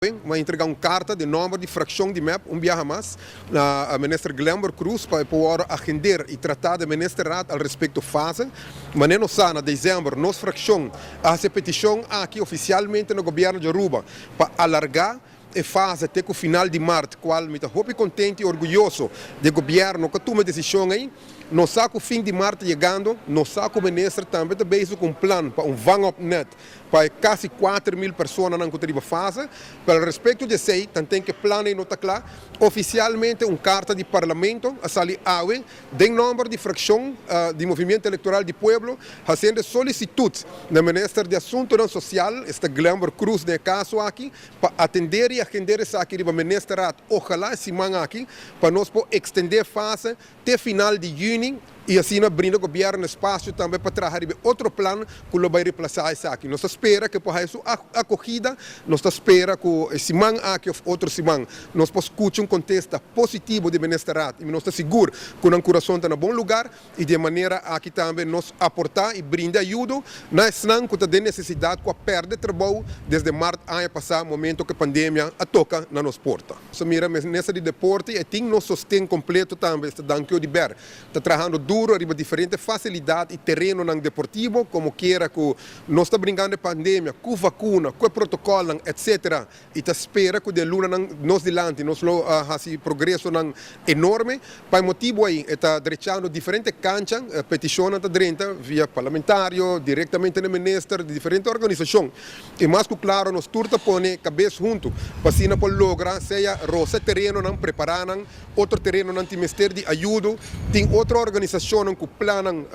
Tambe mi a entrega un carta den nomber di fraccion di MEP un biaha mas na Minister Glenbert Croes pa e por agenda y trata den Ministerraad al respecto fase. Manera nos sa, na december nos fraccion a haci peticion aki oficialmente na gobierno di Aruba pa alarga e fase te cu final di maart, cual mi ta hopi contento y orguyoso di gobierno cu a tuma e decision ey. Nos sa cu fin di maart yegando, nos sa cu minister tambe ta bezig cu un plan pa un vangnet pa casi 4 mil personanan cu ta riba fase. Pero respecto di esey, tanten cu e plan no ta cla, oficialmente un carta di parlamento a sali awe, den nomber di fraccion di Movimiento Electoral di Pueblo, haciendo solicitud na minister di Asunto Social, esta Glenbert Croes den caso aki, pa atende y agenda esaki riba ministerraad, ojalá siman aki, pa nos por extende fase te final di juni y asina brinda gobierno espacio tambe pa traha otro plan cu lo bay reemplasa esaki. Nos ta spera cu por su acogida, nos ta spera cu siman aki of otro siman nos por scucha un contesta positivo di ministerraad y nos ta sigur cu nan curason ta na bon lugar y di manera aki tambe nos aporta y brinda ayudo na esnan cu tin necesidad, cu a perde trabou desde maart aña pasa, momento cu e pandemia a toca na nos porta. So mira, minister di deporte y tin nos sosten completo tambe, esta Dangui Oduber, ta trahando duro riba diferente facilidad y terenonan deportivo, como kiera cu nos ta bringando pandemia, cu vacuna, cu protocolo, etc. Y ta spera cu den lunanan nos dilanti nos lo haci progresonan enorme. Pa e motibo ey, ta drechando diferente cancha, peticion ta drenta via parlamentario, directamente na minister, di diferente organisacion. Y mas cu claro, nos tur ta pone cabes hunto, pa asina por logra, sea rosa terenonan, prepara nan, otro terenonan tin mester di ayudo, tin otro organisacion cu plannan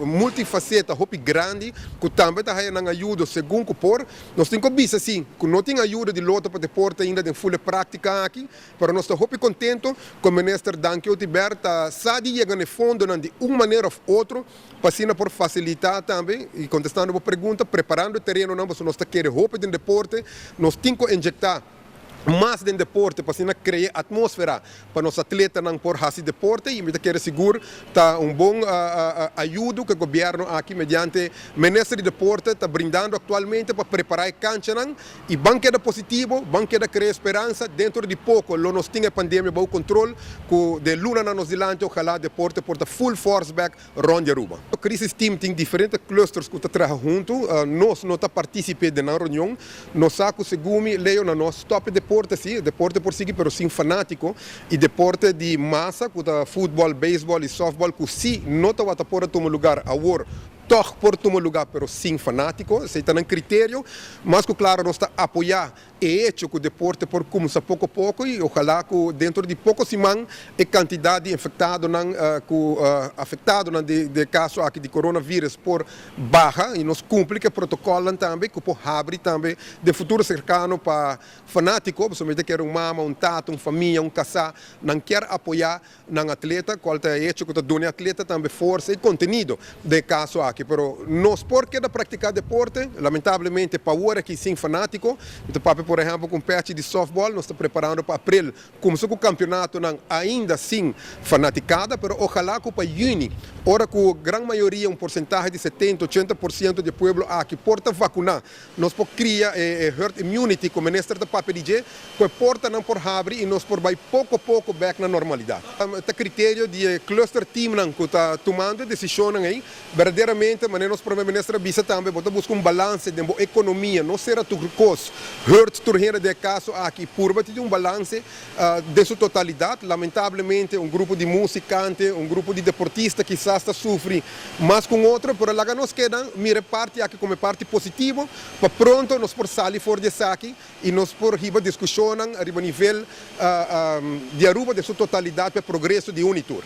multifaceta, hopi grandi, cu tambe ta haya nan ayudo segun cu por. Nos tin cu bisa si, cu no tin ayudo di Lotto pa Deporte ainda den full practica aki, pero nos ta hopi contento cu minister Dangui Oduber ta sa di yega na fondonan di un manera of otro, pa asina por facilita tambe, y contestando e pregunta, preparando e terenonan, pasobra nos ta kere hopi den deporte, nos tin cu inyecta mas den deporte, pa asina crea atmosfera pa nos atletanan por haci deporte, y mi ta kere sigur ta un bon ayudo cu gobierno aki mediante minister di deporte ta brindando actualmente pa prepara e canchanan. Y ban keda positivo, ban keda crea speransa. Dentro di poco lo nos tin e pandemia bou control, cu den lunanan nos dilanti ojalá deporte por ta full force back rond Aruba. E crisis team tin diferente clusters cu ta traha hunto, nos no ta participe den e reunion, nos sa cu segun mi ley no ta stop deporte si, deporte por sigui pero sin fanatico y deporte di masa, cu ta futbol, baseball y softball, cu si no ta por tuma lugar awor, toch por tuma lugar pero sin fanatico, esey ta un criterio, mas cu claro nos ta apoya e hecho cu deporte por cuminsa poco poco y ojalá cu dentro di poco siman e cantidad di infectadonan cu afectadonan di caso aki di coronavirus por baha y nos cumpli cu e protocolo tambe, cu por habri tambe den futuro cercano pa fanatico, somente kier un mama, un tata, un famia, un casa, nan kier apoya nan atleta, cual ta hecho cu ta duna atleta tambe forsa y contenido den caso aki. Pero nos por keda practica deporte, lamentablemente pa awor aki sin fanatico. Anto, papia, por ehempel, cu patch di softball, nos ta preparando pa april, cuminsa cu campeonatonan ainda sin fanaticada, pero ojalá cu pa juni, ora cu gran mayoria, un porcentahe di 70, 80% di pueblo aki por ta vacuna, nos por crea herd immunity, cu minister ta papia di dje, cu portanan por habri y nos por bay poco poco back na normalidad. E criterio di cluster team nan cu ta tumando decision ey, berdaderamente, manera nos prome minister a bisa tambe, bo ta busca un balance den economia, no sera tur cos, hurt tur hende den caso aki, purba tin un balance den su totalidad. Lamentablemente, un grupo di musicante, un grupo di deportista kisas ta sufri mas cu otro, pero laga nos keda mira parti aki como parti positivo, pa pronto nos por sali for di esaki y nos por hiba discusion riba nivel di Aruba den su totalidad pa progreso di un y tur.